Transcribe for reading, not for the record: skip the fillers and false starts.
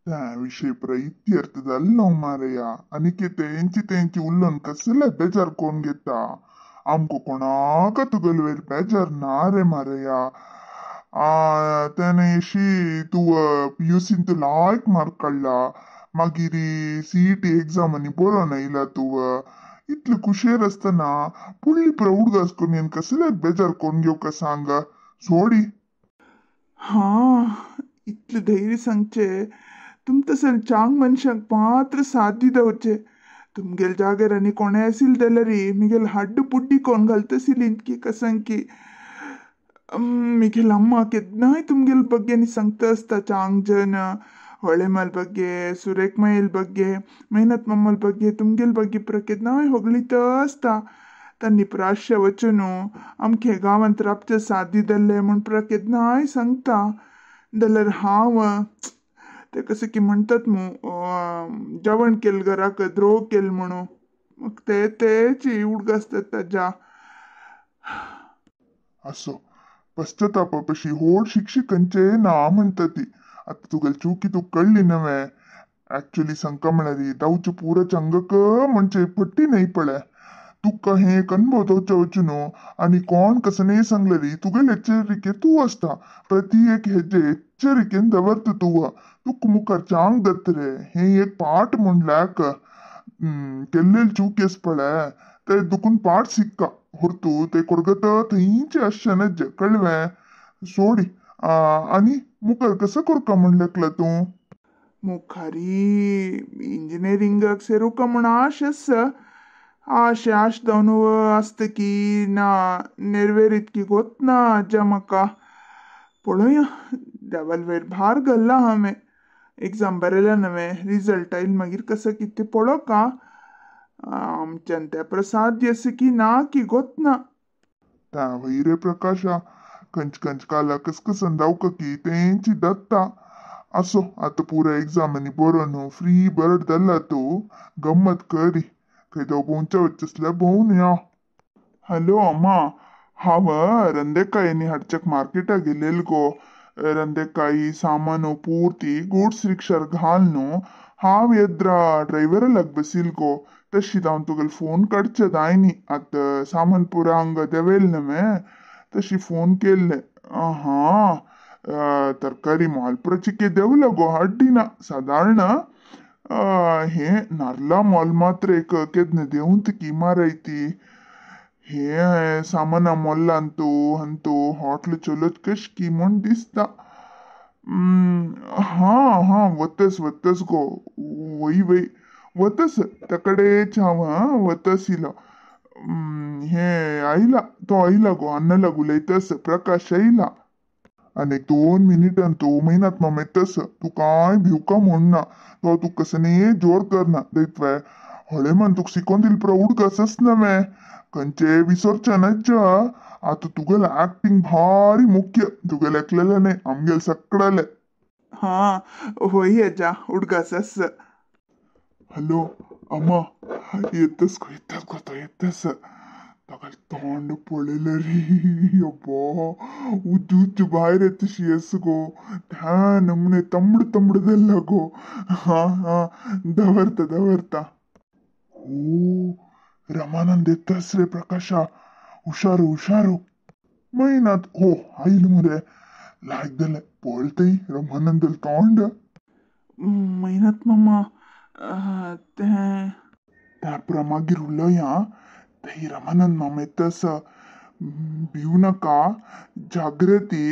त्या विशय पुरा इत्यर्थ जाल्लो मारया आनी तेंची तेंची उलोवन कसले बेजार कोण घेता आमकां कोणाक तुगेले वयर बेजार ना रे मारया. तेणे अशी तूं पीयूसीन तूं लायक मार्क काडला, मागीर सीईटी एग्जामांनी बरोवन आयला तूं. इतले खुशेर आसतना पुडली पुरा उडगास करून कसले बेजार कोण घेवका सांग सोडी. हा इतले धैर्य सांगचे तुम तसं चांग मनशाक मात्र साथ दिवचे. तुमगेल जाग्यार आनी कोणें आशिल्लें जाल्यार मिगेल हड्ड पुड्डी कोण घालतसिली इतकी कसंकी. मिगेल अम्मा केन्नाय तुमगेल ಬಗ್ಗೆ सांगता आसता चांग जन ಹೊಳೆಮಲ್ ಬಗ್ಗೆ, ಸುರೇಖ್ ಬಗ್ಗೆ, मेहनत मम्मल ಬಗ್ಗೆ, तुमगेल ಬಗ್ಗೆ ಪುರ केन्नाय होगळीत आसता. तांणी प्राश्य वचून आमखे गांवांत राबचे साथ दिल्ले म्हूण पुरा केन्नाय सांगता. जाल्यार हांव ते कशें की म्हणटात मू जेवण केलें घराक द्रोह केलें म्हणून म्हाका ते तेची उडगास जाता ताज्या. असो पश्चातापा पशी होड शिक्षे खंयचे ना म्हणटा ती. आतां तुगेली चुकी तुका कळ्ळी नवे. ऍक्च्युली सांगका म्हळ्यार धांवचे पुरा चंगक म्हणजे फट्टी न्हय पळय. तुका हें एक अनुभव दवचे वचून न्हू आनी कोण कसनेय सांगलेली तुगेले एच्चरिके तूं आसता. प्रति एक हेजे एच्चरिकेन दवरता तूं. तुका मुखार चांग दत्त रे हें एक पाठ म्हूण लायक केल्लेली चूक आसा पळय ते दुखून पाठ शिक्का होर्तू ते कोडगत थंयचे आसचें नज्ज कळ्ळें सोडी. आनी मुखार कसो करका म्हूण लेखला तूं? मुखारी इंजिनियरिंगाक सेरुका म्हूण आश आसा. आश आश जावन आसता की ना नेरवेरीत की गोत ना आज्या म्हाका. पळोवया देवाल वयर भार घाल्ला हांवें. एग्जाम बरयल्या नवें रिजल्ट आयल मागीर कसो कितें पळोवका. आमच्यान तें प्रसाद आसा की ना की गोत ना. त्या वयर रे प्रकाशा खंच खंच काला कसकसन दावका की तेंची दत्ता. असो आतां पुरा एग्जामांनी बरोवन फ्री बरड जाल्ला तूं. गम्मत करी खंय जावं भोंवच्या वचसल्यार भोंवन या. हॅलो अम्मा, हांव रंदेकाय हाडच्याक मार्केटाक गेलेल गो. ರಂದೆಕಾಯಿ ಸಾಮಾನು ಪೂರ್ತಿ ಗೂಡ್ಸ್ रिक्षार घाल न्हू. हांव येद्रा ड्रायव्हरा लाग बसील गो. तशीच हांव तुगेलो फोन काडचे जायनी. आतां सामान पुरा हांगा देंवयलें न्हय तशी फोन केल्ले. हां तरकारी मोल पुरा चिके देंवला गो हड्डी ना सादारण. हें नार्ला मोल मात्र एक केन्ना देंवता की माराय ती. हे सामाना मोल्लांतू हंतू हॉटल चलत कश की म्हूण दिसता. हां हां वतस वतस गो वय वय वतस तकडेच हांव हां वतस इलो. हे आयला तो आयला गो अन्नाला उलयतस प्रकाश आयला. आनी एक 2 मिनिटान तूं मेहनत मामा येतस. तूं कांय भिवका म्हूण ना. तो तुका कसनेय जोर करना दैत्वे. होळे मान तुका शिकोवन दिल पुरा उडगासच नवें खंयचे विसरचें नज्ज. आतां तुगेलें एक्टिंग भारी मुख्य. तुगेलें एकलेलें न्हय आमगेलें सगळेलें. हां वय आज्या उडगास आसा. हॅलो अम्मा येतस गो येतस गो तो येतस. ताका तोंड पळयलें रे अब्बा उज्ज उज्ज भायर येतशी आसा गो. त्या नमुने तंबड तंबड जाल्ला गो. हां हां दवरता दवरता. ओ रमानंद येतस रे प्रकाशा. हुशारू हुशारू. मैनात हो आयल मुरे लायक जालें पळय रमानंदल तोंड. मेहनत मामा तें त्या पुरा मागीर उलोवया. थंय रमानंद मामा येतस. भिव नाका जाग्रती.